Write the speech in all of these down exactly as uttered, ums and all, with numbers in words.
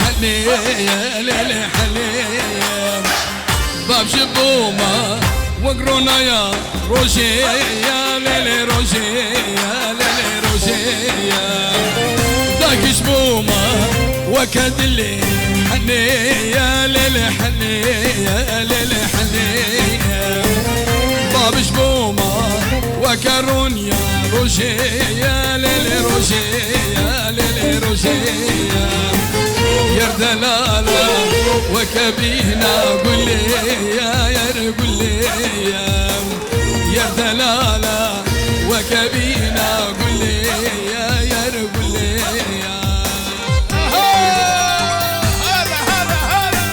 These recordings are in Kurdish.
Henê ye, lê lê henê ye. Bab ji bo me wek ronaya rojê ye, lê lê rojê ye, lê lê rojê ye. Dagî ji bo me weke dilê henê ye, lê lê henê ye, lê lê henê ye. Bab ji bo me weke ron ya rojê ye, lê lê rojê ye, lê lê rojê ye. Yer delala weke bîna gulê ye, yer gulê ye. Yer delala weke bîna gulê ye, yer gulê ye. Aha! Hala, hala, hala!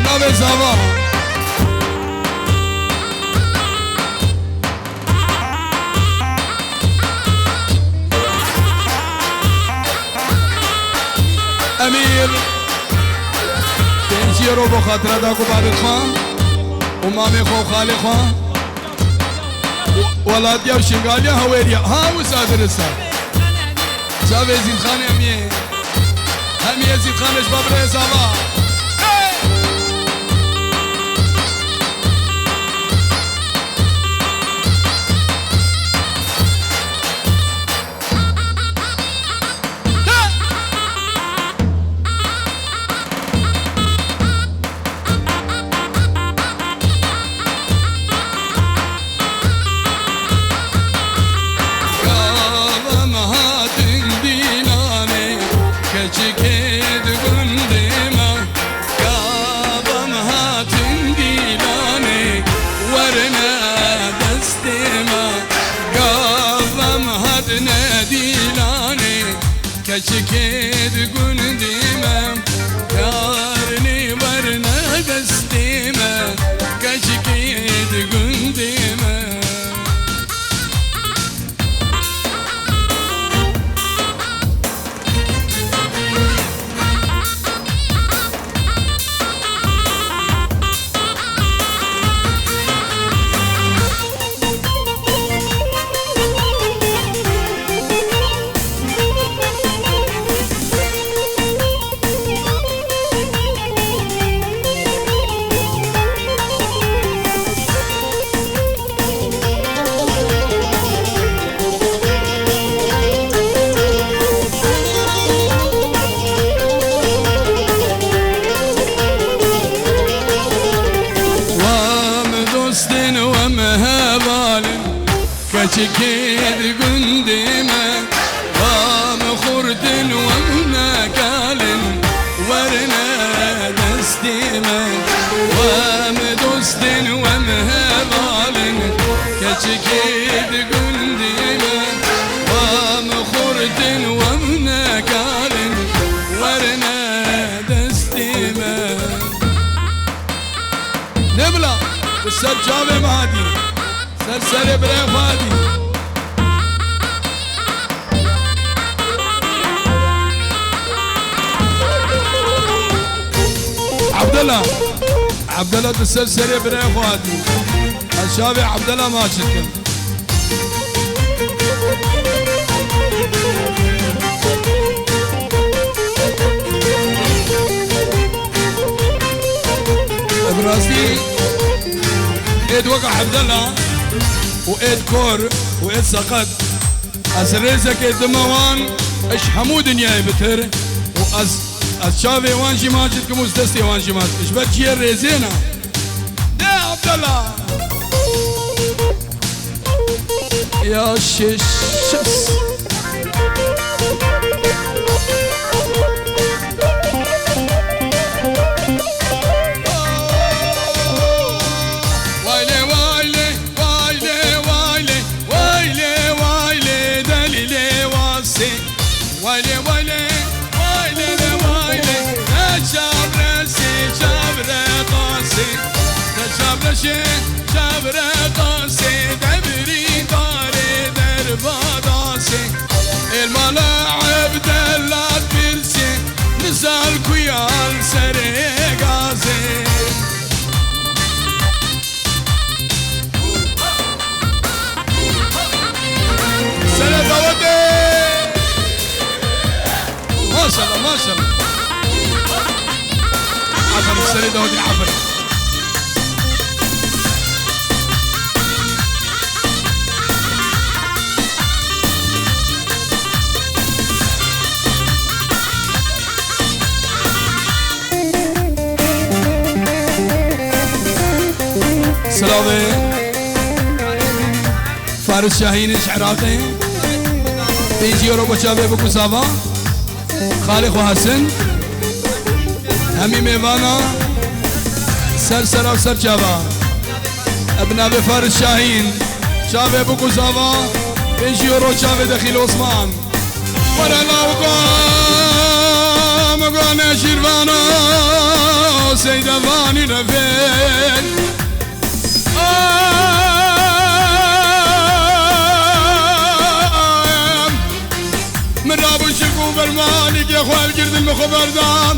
Navê zava. Emîr, pêncî euro bo xatira da ku babê xwe û mamê xwe û xalê xwe û welatiya û şingaliya hewêriya. Ha, wisa dirist e. Çavê Zîdxanê em yê. Em yê Zîdxanê ji babirê zava. Hey! Gavem hatin dîlanê, keçikê di gundê me. Gavem hatin dîlanê, werine destê me. Gavem hatine dîlanê, keçikê di gundê me. Yarnê werine destê me, keçikê di gundê me. Wem dostên, wem hevalên, keçikê di gundê me. Wem xurt in, wem nekalin, werine destê me. Wem dostên, wem hevalin, keçikê di gundê me. Wem xurt in, wem nekalin, werine destê me. Ne bila, tu ser çavê me hatî. Ser serê birayê xwe hatî. Abdullah. Abdullah, tu ser serê birayê xwe hatî. Ez çavê Abdullah maç dikim. Bi rastî êd weka Evdela û êd kor û êd seqet, ez rêzekê dime wan, ji hemû dinyayê bitir û ez, ez çavê wan jî maç dikim û destê wan jî maç dikim. Ji ber çiyê rêzê ne. De Evdela! Ya şeş. Waylê, waylê, waylê, waylê, waylê, waylê, delîlê wasê. Waylê, waylê, waylê, waylê, ne çavresê, çavre qasê, ne çavreşê, çavre qasê, demirî darê derbadasê. Êl mala Evdela Serê dawetê hafir. Silavê Faris Şahînê ji Iraqê. Pêncî euro bo çavê biku sava. Xalê xwe Hesen. Hemî mêvana ser sera û ser çava. Bi navê Faris Şahîn. Çavê biku sava. Pêncî euro çavê Dexîl Osman. Were lawika, min got neşîrvana, seydevanî refê. Min rabû şik û bermanî kê xwe hevgirdin min xwe berdan.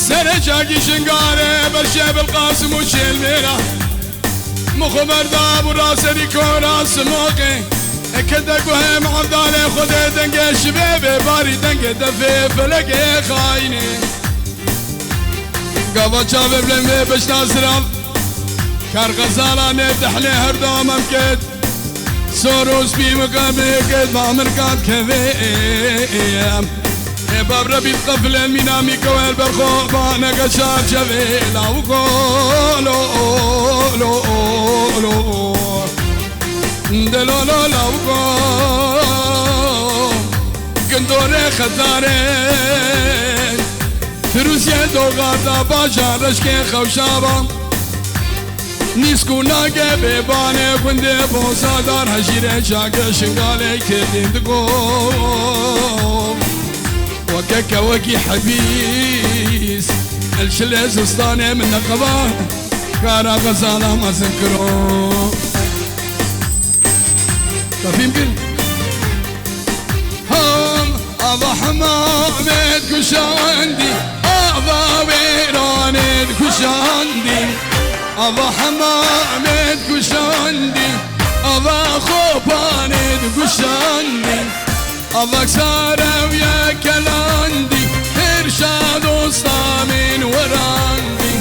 Serê çakî Şingalê, berşê Bilqasim û Çêlmêra. Min xwe berda bû raserî kora Simoqê. Eke de guhê min Evdalê Xwedê dengê şivê bê barî dengê defê felekê xayînê. Gava çavê bilê vê beşna zirav. Kar xezala nê dehlê her damem ket. Sor û spî min qemê ket, ma min qat kevê. Ê bab rebît qefilên mîna mî kewel berxo baneke çarçevê lawiko lo, lo, lo. De lo, lo, lawiko. Gindorê xetarê. Firûziyê doxarda bajar reşkê xewşaba. Nîsk û nage bêbanê gundê bozadar hejîrê çake Şingalê kirdîn digo. Weke kewekî hebîs, el şilê zistanê min neqeba, kara xezala mezin kiro. Te fîm kir? Ham ava hemamê dikuşandî, ava wêranê dikuşandî, ava hemamê dikuşandî, ava xopanê dikuşandî, ava sarewiye kelandî, hirşa dosta min werandî,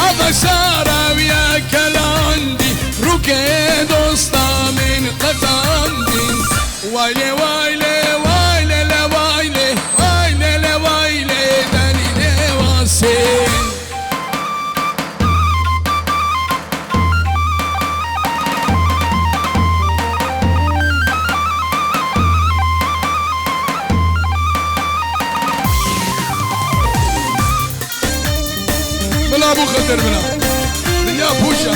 ava sarewiye kelandî, rûkê dosta min qetandî. Wayle, wayle, wayle, le wayle, wayle, le wayle, Delîlê Wasê. Bila bû xeter bina. Dinya pûç e.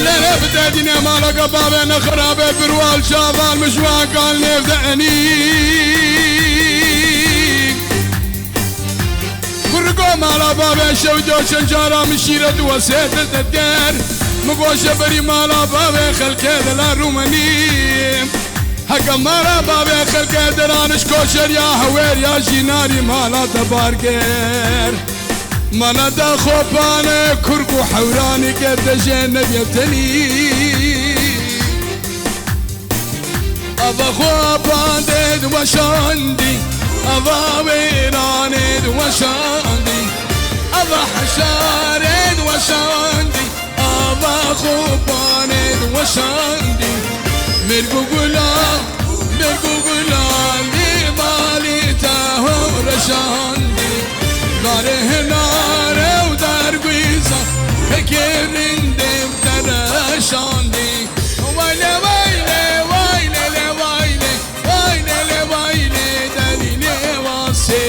Lere bide dîne malaka bavê ne xirabe birwal çaval mijwan kal nêv de enî. Kurgo mala bavê şew do çend cara min şîret û wesêt didger. Min goşe berî mala bavê xelkê de la rûmenî. Heke mala bavê xelkê de la niş koşer ya hewêr ya jî narî mala te bar ger. Mala de xopane kurg û hewranî ke te jê nebiye tenî. Ava xwe bandê diweşandî, ava wêranê diweşandî, ava heşarê diweşandî, ava xopanê diweşandî. Mêrg û gula, mêrg û gula lê malî te ho reşandî. Darê hinare û dargwîza pekê rindê te reşandî. Wayle, wayle, wayle, le wayle, wayle, le wayle, Delîlê Wasê.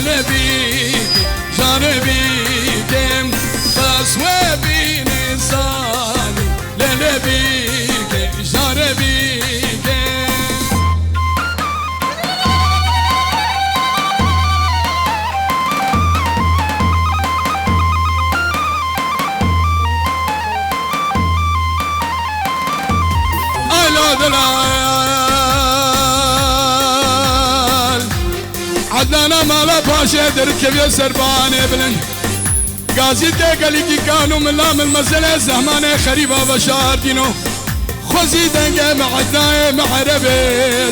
Lebîkê, carebîkê, bes we bîne zanî. Lelebîkê, carebîkê. Ayla delal. Ednana mala paşê derkeviye serbanê bilind. Gazî tê gelî kîkan û mila min mezele zehmanê xerîba veşartîno. Xwezî dengê mi ednayê mi erebê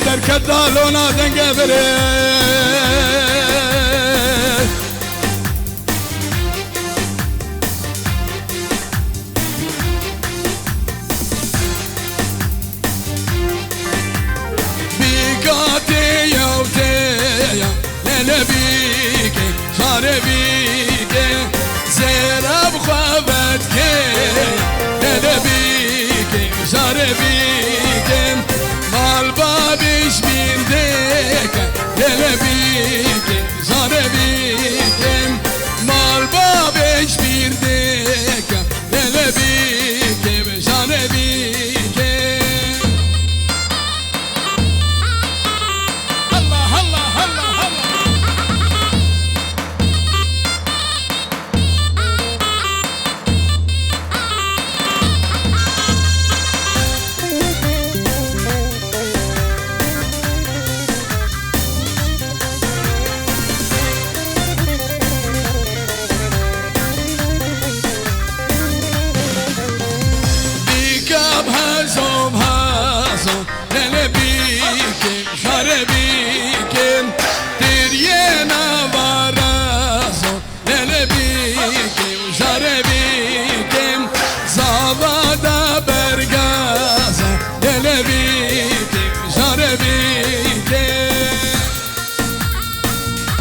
derket dalona dengê verê. Bîka tê yew tê ya, lele bîkê, jare bîkê, zêre bi xwe vedikê, lele bîkê, jare bîkê, mal babê ji bîr dêke, lele bîkê, jare bîkê, mal babê ji bîr dêke. Lele bîkê, jane bîkê. Allah, Allah, Allah, Allah. Bîka bi hezo bi hezo, lele bîkê, jare bîkê, tiriyê nava rezo, lele bîkê, jare bîkê, zava da bergaza, lele bîkê, jare bîkê.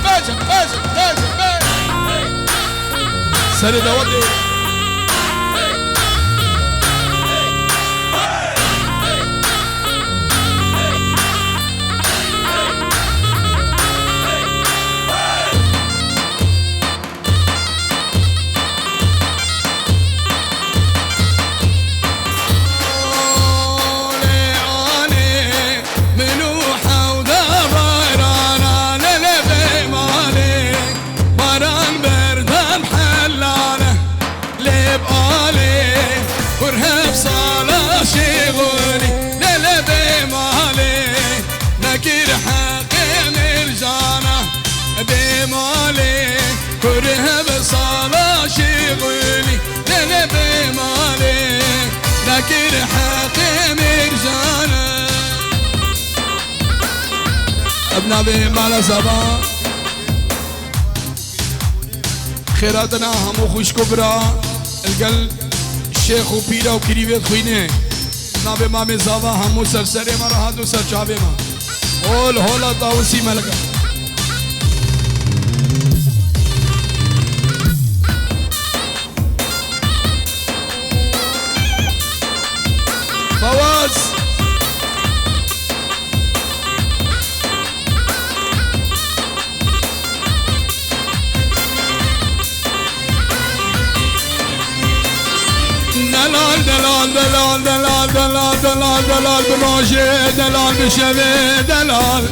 Bece, bece, bece, bece. Serê dawetê. Olê, olê, min û hewda bayrana, lele bê malê, bayran berdem helale, lê bi alê, kur hep sala şêxulî, lele bê malê, nekir heqê mirjana, bê malê, Kurê hebe sala şêxulî, lele bê malê, nekir heqê mirjana. Ev navê mala zava. Xêra dina hemû xwişk û bira, li gel şêx û pîra û kirîvê dixwîne. Navê mamê zava hemû ser serê me re hat û ser çavê me. Hol hola Dawusî Melika. Fawaz. Delal, delal, delal, delal, delal, delal, delal, bi rojê, delal, bi şevê, delal.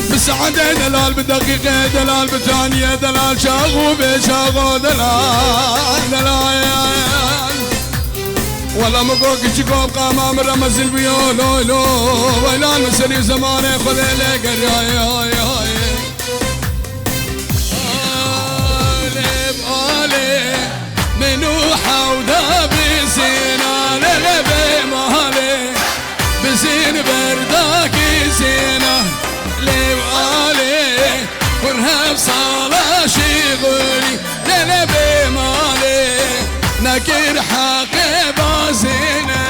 Bi saetê, delal, bi deqîqê, delal, bi taniyê, delal, çax û bê çaxo, delal, delal. Wela min got kiçiko bi qama min re mezin bûyo, loy, loy. Weylan min serî zemanê Xwedê lê geriyaye, ay, ay. Alê, alê, min û hewda bizîna, lele bê malê, bizîn berdakî zîna, lê alê, kur hev sala şîxulî, lele bê malê, nekir heqê bazîne.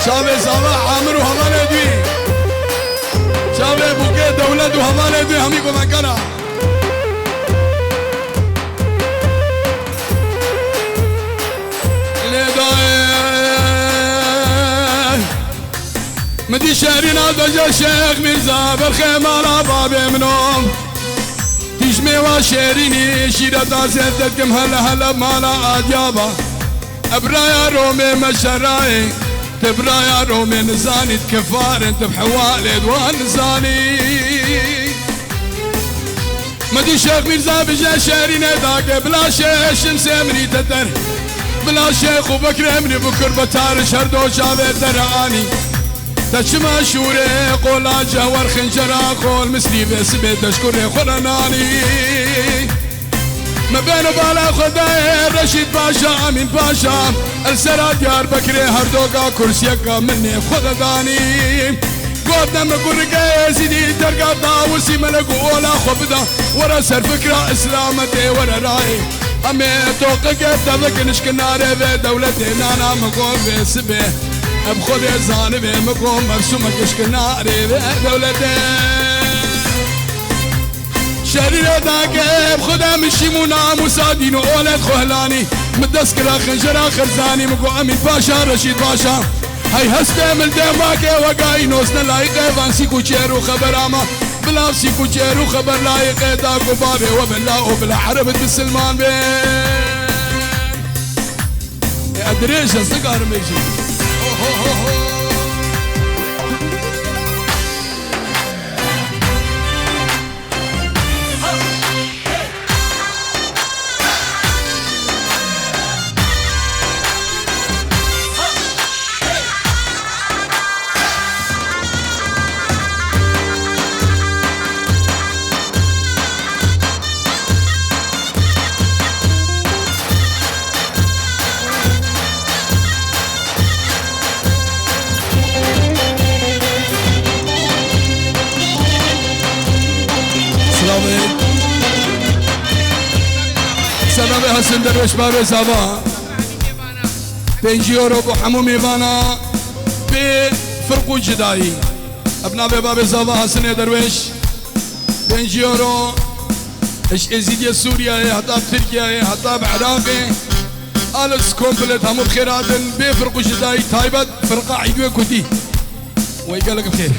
Çavê zava Amir û hevalê dûî. Çavê bûkê Dewlet û hevalê dûî hemî ku me kena. Lê dayê. Min dî şerîna deja Şêx Mîrza berxê mala babê min o. Tîjmê wa şêrînî şîreta zêde dikim hele hele mala Adyaba. E biraya Romê me şerayê, ti biraya Romê nizanî, ti kifar in, ti bi hewalê di wan nizanî. Min dî Şêx Mîrza bije şêrînê dake, bila şê şimsê min î teter. Bila Şêx û Bekrê min î bikir betar, ji her do çavê te re anî. Te çima şûrê qola cewher xincera xol, mislî vê sibê te ji kurê xwe re nanî. Me bêne bala Xwedayê Reşîd Paşa, Emîn Paşa, el sera Diyarbekirê her doga kursiyeka min nê xwe de danî. Got, ne me kurike Êzîdî derga Dawusî, melek û ola xwe bida, were ser fikra Îslametê, were rayê. Em ê toqeke tevek nişkinarê vê dewletê nana, min got vê sibê. Em Xwedê zanibê, min got mersumek nişkinarê vê dewletê. Şerîre dake, bi Xuda min şîm û namûsa dîn û olê xwe hilanî. Min dest kira xinjera Xerzanî, min got Emîn Paşa, Reşîd Paşa. Hey hestê min dê make wegayî, nos ne layiqê van sîk û çêr û xebera me. Bila sîk û çêr û xeber layiqê da ku bavê we bila û bila ereb bisilman be. E, dirêj ez nikarim bêjim. Ho, ho, ho, ho. Silavê. Silavê Hasan Derweş Barê Zava. Pêncî euro bo hemû mêvana bê firq û cidayî. Bi navê Babê Zava Hasanê Derweş. Pêncî euro. Ji Êzîdiyê Sûriyeyê, heta bi Tirkiyeyê, heta bi Iraqê. Alles komplet hemû bi xêr hatin. Bê firq û cidayî taybet firqa Îd wê kutî. Wey gelek bi xêr.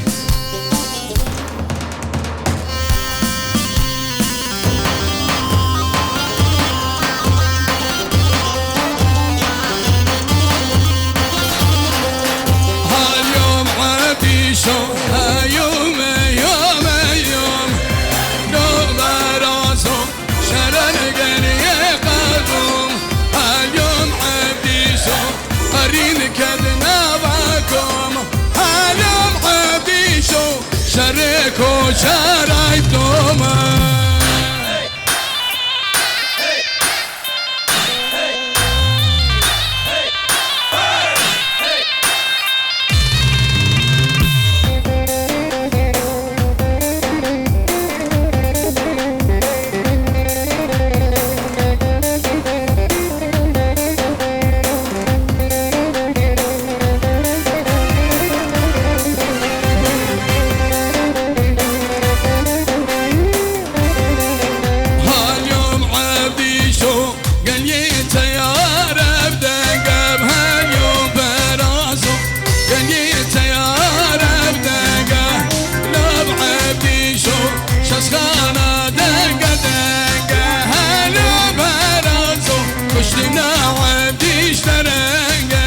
Hayom Abdîşo, hayom, hayom, hayom. Lo berazo, şeren geriye qadom. Hayom Abdîşo, qerîn ked nava kom. Hayom Abdîşo, şerê koçeray doma. Halyom Abdîşo, geliyê teyare bi denge, bi Halyom Berazo, geliyê teyare bi denge, Lab Abdîşo, şaşxana denge denge, Halyom Berazo, kuştina Abdîş derenge.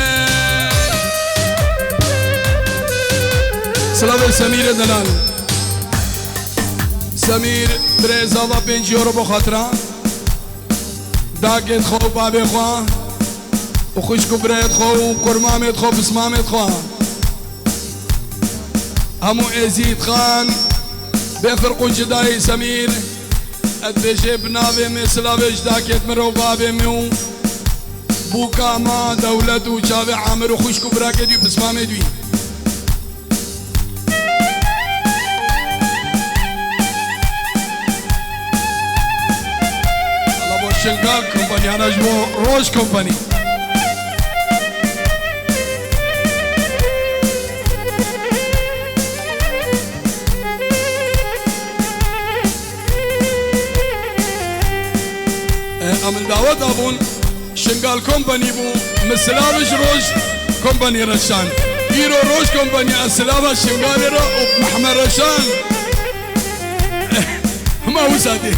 Silavê Semîrê Delal. Semîr, birê zava pêncî euro bo xatira. Dakê xwe û babê xwe û xwişk û birayê xwe û kurmamê xwe, pismamê xwe. Hemû Êzîd Xan, bê firq û cidayî Semîr, ez dibêjê bi navê me silavê ji dakê min re û babê me û bûka me Dewlet û çavê Amir û xwişk û birakê dû, pismamê dû. Ala bo Şingal kompanî, ana ji bo Roj kompanî. Wata bûn, Şingal Kompanî bû, min silavê ji Roj Kompanî re şand. Îro Roj Kompanî ez silava Şingalê re û Mehmed re şand. Hema wisa tê.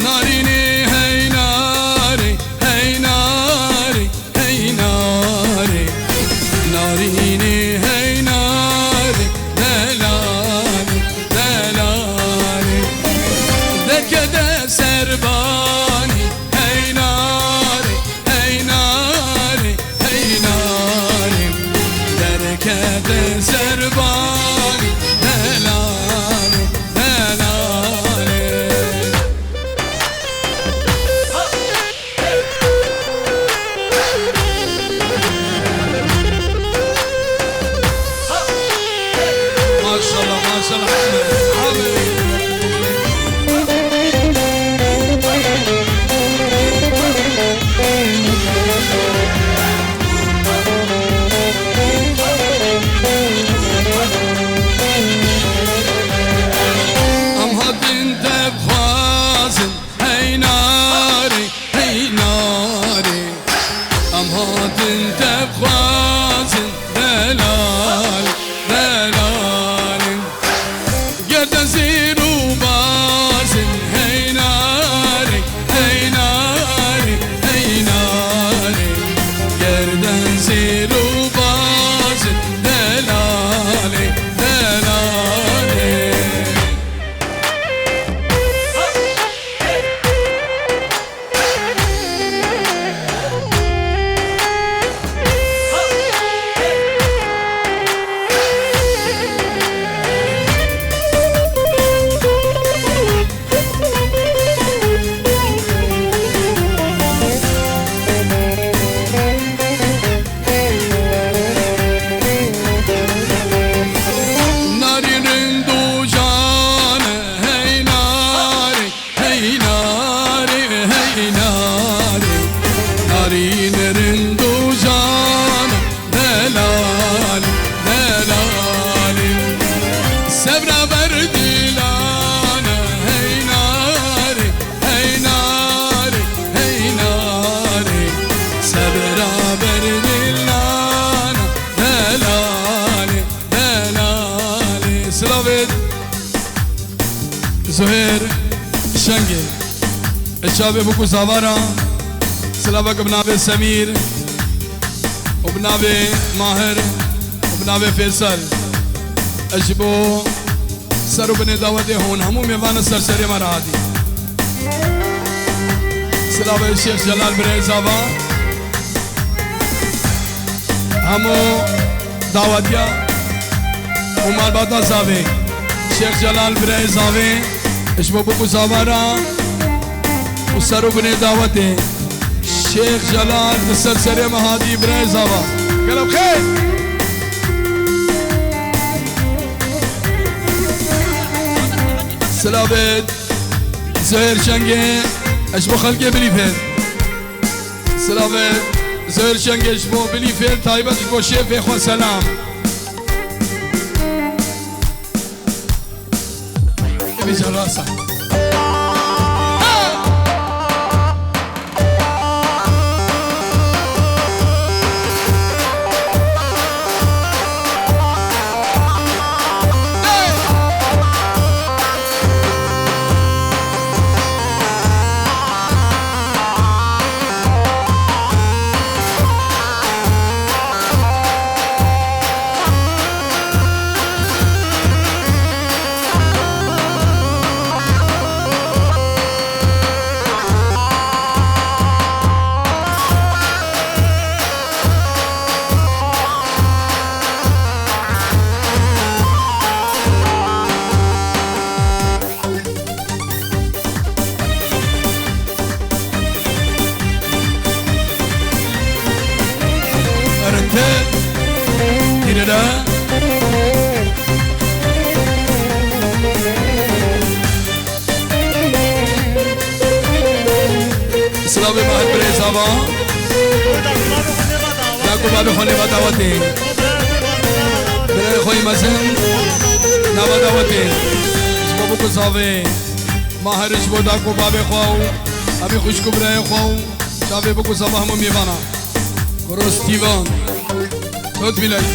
Narînê hey narê, hey narê, hey narê. Narînê hey narê, delalê, delalê. Derkete serbanî, hey narê, hey narê, hey narê. Derkete serbanî, delalê, delalê. Maşallah, maşallah. Aferin. Em hatin te bixwazin, hey narê, hey narê. Em hatin te bixwazin, delal, delal. Ger te zêr û bazin, hey narê, hey narê, hey narê. Ger te zêr û bazin, delalê, delalê. Narî rind û can e, hey narî. Hey narî, hey narî, narîn rind û can, delalî, delalî. Sebra ber dilan, hey narî, hey narî, hey narî. Sebra ber dilan, delalî, delalî. Silavêt. Zuhêr Şengê. Ez çavê bûk û zava re silavek bi navê Semîr û bi navê Mahir û bi navê Fêsal. Ez ji bo ser û binê dawetê hûn hemû mêvanin ser serê me re hatî. Silavê Şêx Celal birê zava. Hemû dawetiya û malbata zavê. Şêx Celal birayê zavê, ji bo bûk û zava re û ser û binê dawetê. Şêx Celal di ser serê me hatî birayê zava. Gelo xêr. Silavê Zuhêr Şengê, ji bo xelkê Bilîfê. Silavê Zuhêr Şengê ji bo Bilîfê, taybet ji bo şêfê xwe selam. Ê vî carasa. Silavê me hil birêz ava. Da ku bavê xwe nêva dawetê. Birayê xwe yî mezin nava dawetê. Ji bo biku zavê. Ma her ji bo da ku bavê xwe û hemî xwişk û birayê xwe û çavê biku zava hemû mêvana. Kuro Stîvan. Tot bîlay.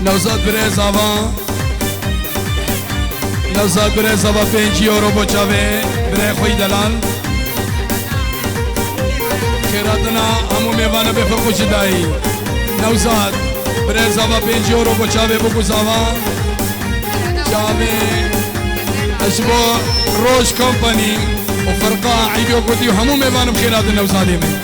Newzad birêz ava. Newzad birêz ava pêncî euro bo çavê birê xwe yî delal. Xêratina hemû mêvana bê firq û cidayî. Newzad birêz ava pêncî euro bo çavê biku zava. Çavê ez ji bo Roj Company û firqa Îdî Kurdî û hemû mêvanim xêratin Newzadê min.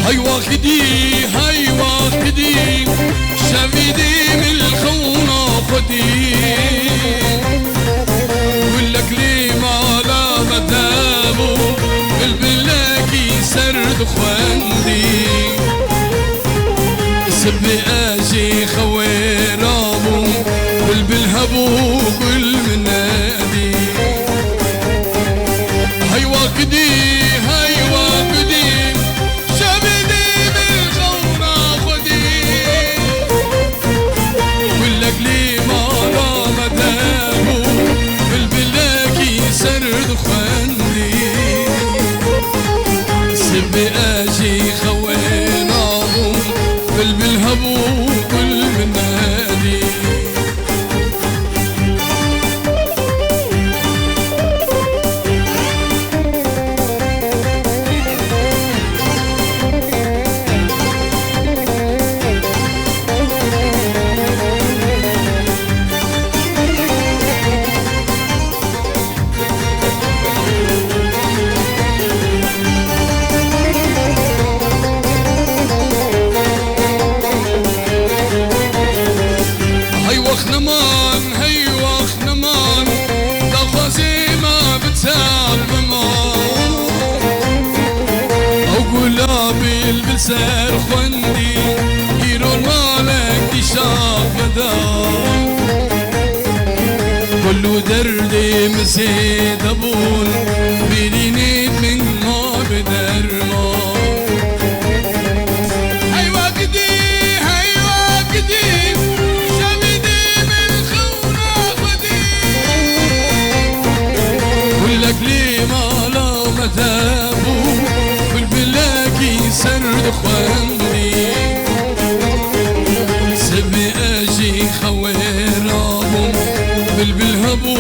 Hey wextî, hey wextî, şevî dî min xewna xwedî. Gulek lê mala me de bû, bilbilekî ser dixwendî. Sibê ez jî xewê rabûm, bilbil hebû gul min nedî. Hey wextî, hey wextî, şevê dê min xewna xwedî. Gulek lê mala me de bû, bilbilekî ser dixwendî. Sibê ez jî xewê nabûm, bilbil hebû gul min nedî. Hey wext neman, hey wext neman, daxwazê me bi çav biman. Ew gula bilbil ser xwendî, îro malek dîşa veda. Kul û derdê min zêde bûn, bêrînê min ma bi derman. Hey wextî, hey wextî, şevî dê min xewna xwedî. Gulek lê mala me de bû, bilbilekî ser dixwendî. Sibê ez jî xewê rabûm, bilbil hebû